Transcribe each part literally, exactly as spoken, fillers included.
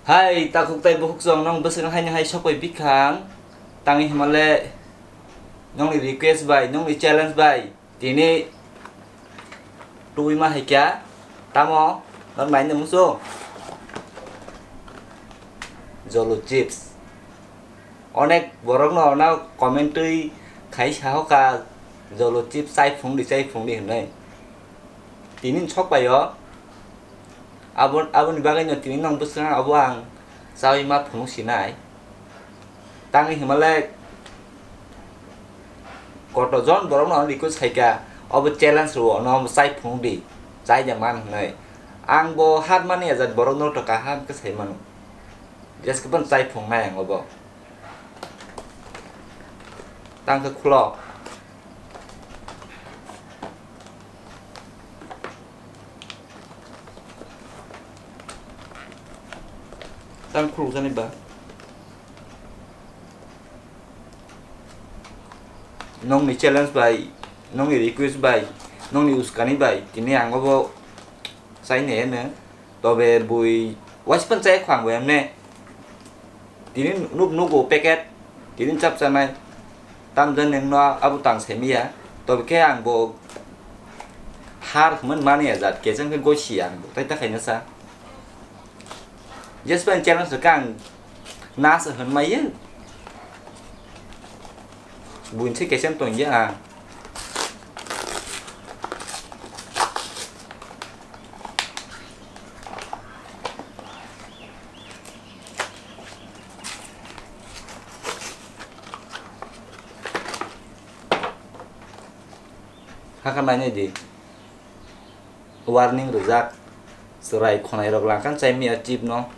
Hai, takhuk tai bukhuk chwng nong bwswk haino hai sokbai bikhang. Tangwi hwnmale nongni request bai, nongni challenge bai tini tubui ma hai kya. Tamo nong naina muchung? Jolo chips. Onek borok no na comment twi khai sahoka, jolo chips chai phung di, chai phung di hwnwi. Tini sokbai o. Abo, aboni bagwi no tini nong bwswk abo ang chaui ma phunuk sinai. Tangwi hwnmale koto jon borok no request khaika, obo challenge rwo, no obo chai phunuk di, chai de man hwnwi. Ang bo hat mani ajat borok no to kaham khe sai mano. Jeske ban chai phungnai ang obo. Tang khe khulo. Tang khuluk jani ba. Nongni challenge bai, nongni request bai, nongni uskani bai, tini ang obo chai ne eno. Tobe bui waispan chai khwang bo emne. Tini nuk nugo packet, tini chap chanai. Tamjani nengno abo tang saimiya. Tobe khe ang bo har hwnmani mani ya jat kecheng khe gosi ang bo tai ta khaina sa. Jespan challenge khe ang nasa hwnmaiya. Buinse kesen tongya ang. Hakha nainai di. Warning rijak. Chwrai khonai rok langkhan chai miya chip no.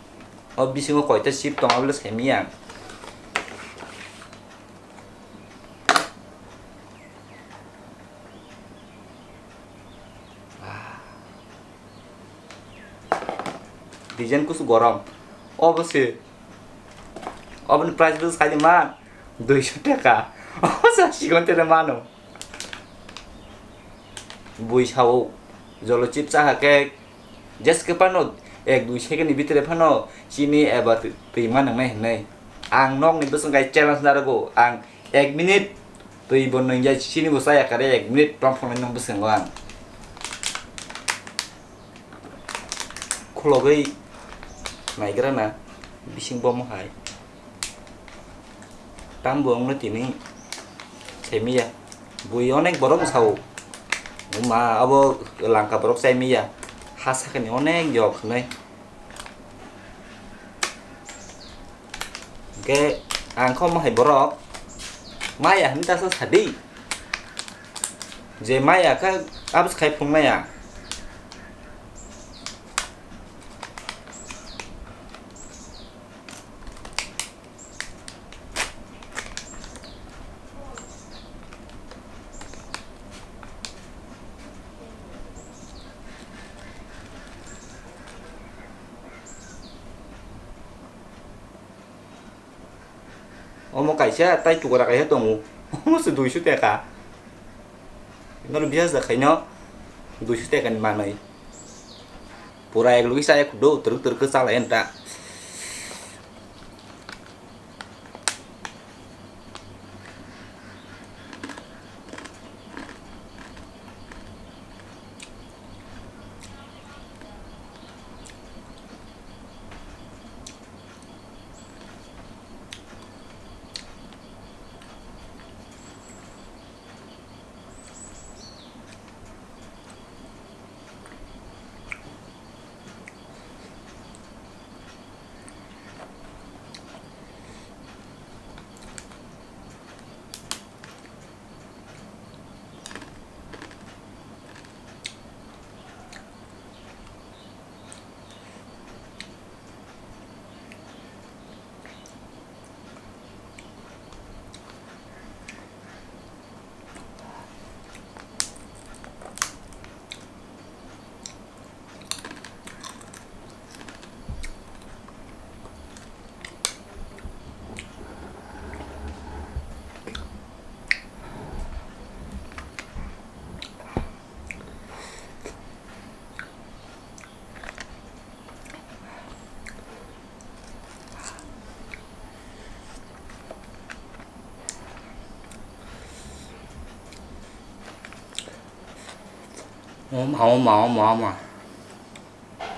O bisingo koita chip tong abole sai miya. Design kusu gorom. Obo se. Oboni price bo sai di man. Duiso taka. Obo sa sigon tere mano. Bui sao, jolo chip cha hakhe, jeske phano ek dui second ni bhitere phano chini eba twi, twi ma nwngnai hwnwi. Ang nokni bwswng kai challenge narwgo, ang ek minute twi bo nwngjai chini bo chaya kare ek minute tong phunai nung bwskango ang. Khulogwi naigra na bising bomo hai. Tambo wngno tini saimiya. Bui onek borok sao. Ma abo langka borok saimiya. Ha sakani onek jok hwnwi. Hwnkhe ang kho mohai borok maya hwnwi tasa sadi. Je maya kha abo se khai phunuknai ang. Omo kaisa tai tukra kaisa tongo. Omo se duiso taka. Noro biyas da khaino duiso taka ni manwi. Pura ek logi sa ek do turuk turuk sa lai enta. O ma, o ma, o ma, o ma.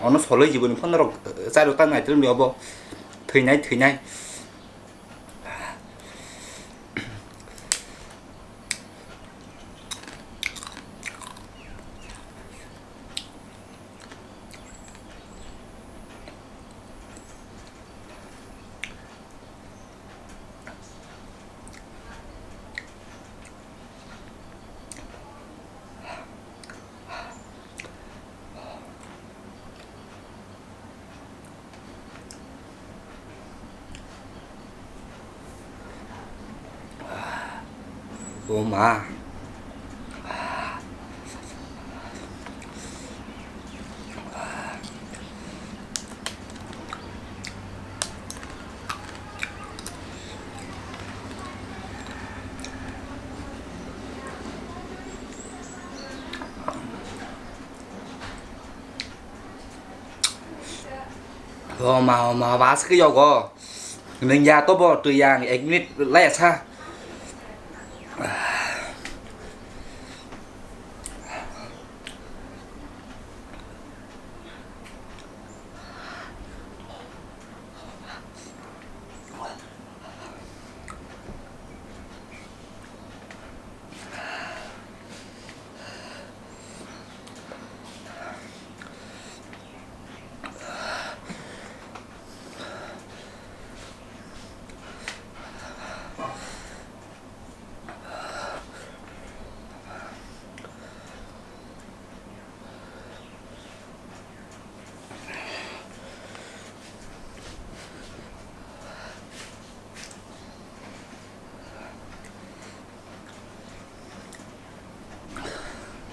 Ono soloi jiboni phone rok, eh, charo ta nai trim obo. Thwinai, thwinai. O ma. O ma, o ma, o ma, aske yogo. Nung ya to bo, twi yang ek minute lai sa.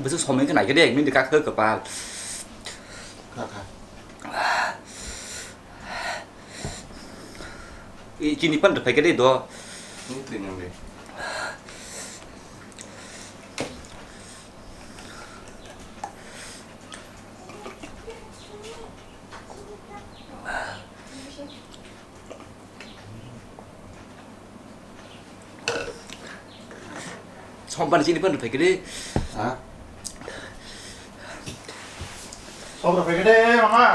Bwswk somoi wngkha naikhe de, ek minute kha kwpal. Kha kha. I chini pan rwphai khe de do. Nung twi nang de. Sompani chini pan rwphai khe de. Ha? Som rwphai khe de, mama.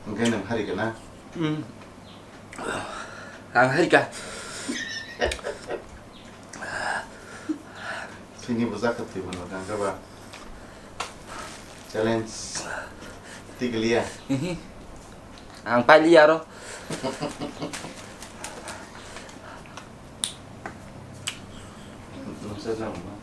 Hwnkhe nwng hari kha na? Hmm. Ang hari kha. Sini bwsa khe thwi bono kang khe ba. Challenge. Tikliya. Ihi. Ang pailiya aro. Noksa jang ma.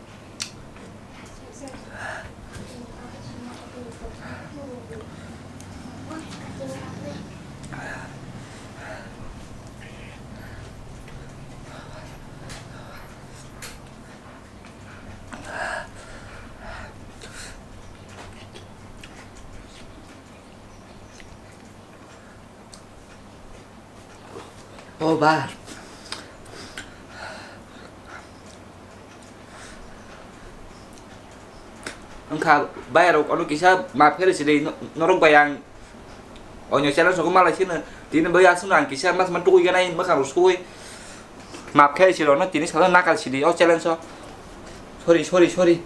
O ba. Wngkha bayarok ono kisa map khe rwsidi, no-, norok bai ang onyo channel soko malai sino. Tini bai aswkno ang kisa mas man tugui ganai mwkhang rw sugui. Map khe rwsidi ono tini salo nakal sidi o challenge o. Sorry, sorry, sorry.